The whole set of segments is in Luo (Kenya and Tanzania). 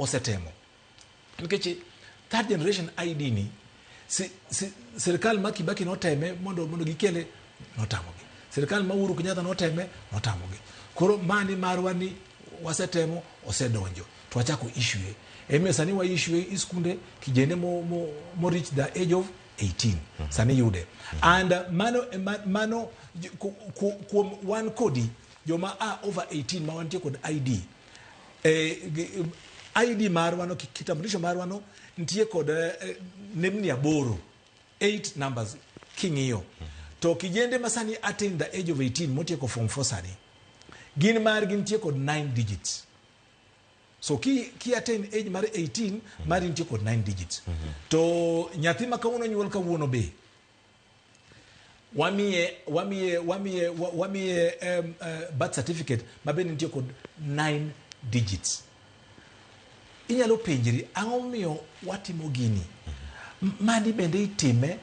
Osetemo nikech third generation ID ni sirikal ma Kibaki noteme mondo gikele, notamogi. Sirikal ma Uhuru Kenyatta noteme, notamogi. Koro mani marwa ni wasetemo, osedonjo to wachako issue. Emiyo sani wa issue e skunde kijende mo reach the age of 18 sani yude. And mano kuom wan kodi joma a over 18 ma wantie kod ID, ID marwa no, kitambulisho marwa no nitie kod nembni aboro, 8 numbers king'iyo. To kijende ma sani attain the age of 18 motieko form 4 sani, gin margi nitie kod 9 digits. So ki attain age mar 18, mari nitie kod 9 digits. To nyathi ma kawuono nyuol kawuono be wamiye birth certificate ma bende nitie kod 9 digits. Inyalo penjri ang'o momiyo watimo gini. Mani bende itime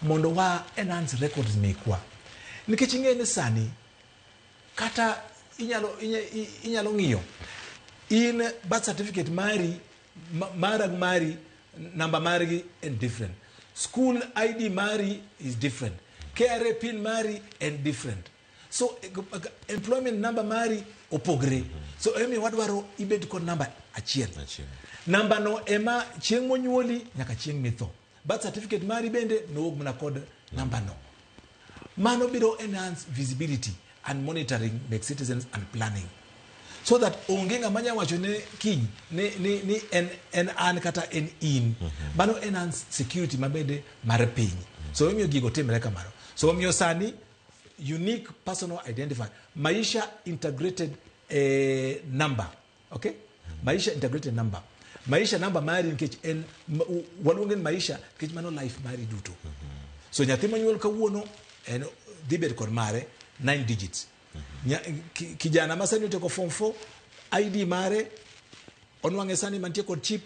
mondo wa enhance records mekwa, nikech ing'e ni sani kata inyalo ng'iyo in birth certificate mari, mara gi mari, namba margi en different, school ID mari is different, KRA pin mari en different, so employment number mari opogre. So emi wadwaro ibed kod namba achiel. Achiel. Namba no ema chieng' monyuoli nyaka chieng' mitho. Birth certificate mari bende nowuog mana kod namba no. Mano biro enhance visibility and monitoring make citizens and planning, so that onge ng'ama nya wacho ne kiny ni en an kata en in. Mano enhance security mabende mar piny. So omiyo gigo timre kamano. So omiyo sani unique personal identifier, Maisha integrated number, okay, Maisha integrated number, Maisha number mari, nikech en waluonge ni Maisha nikech mano life mari duto. So nyathi monyuol kawuono en dhi bet kod mare 9 digits. Kijana ma sani otieko form 4, ID mare onwang'e sani mantie kod chip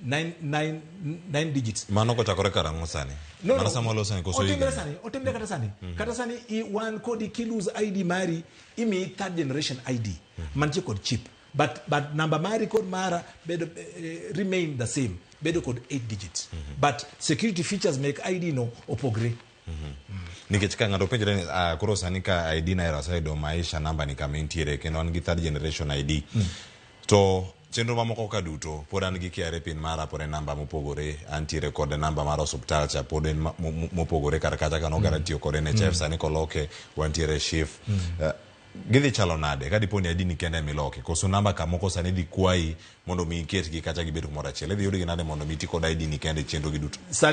9 digits. Mano kochakore karang'o sani? No, Mana no. sama waloso ni koso Otimre higani? sani, otimre kata sani. Kata sani i wan kodi kilose ID mari, imiyi third generation ID mantie kod chip. But number mari kod mara bedo remain the same, bedo kod 8 digits. But security features make ID no opogre. Nikech ka ng'ato penjore ni koro sani ka ID na ero aseyudo Maisha namba ni kama entiere kendo an gi third generation ID, to chenro mamoko ka duto pod an gi KRA pin mara pod en namba mopogore, antiere kod namba mar osuptal cha pod en mopogore kar kacha ka nogara tiyo kod NHIF, sani koloke wantiere SHIF. Gidhi chalo nade ka dipo ni ID ni kende emiloke koso namba kamoko sani dhi kwayi mondo mi iketgi kacha gibed kumoro achiel? Idhi yudgi nade mondo mi iti kod ID ni kende e chenro gi duto? Sani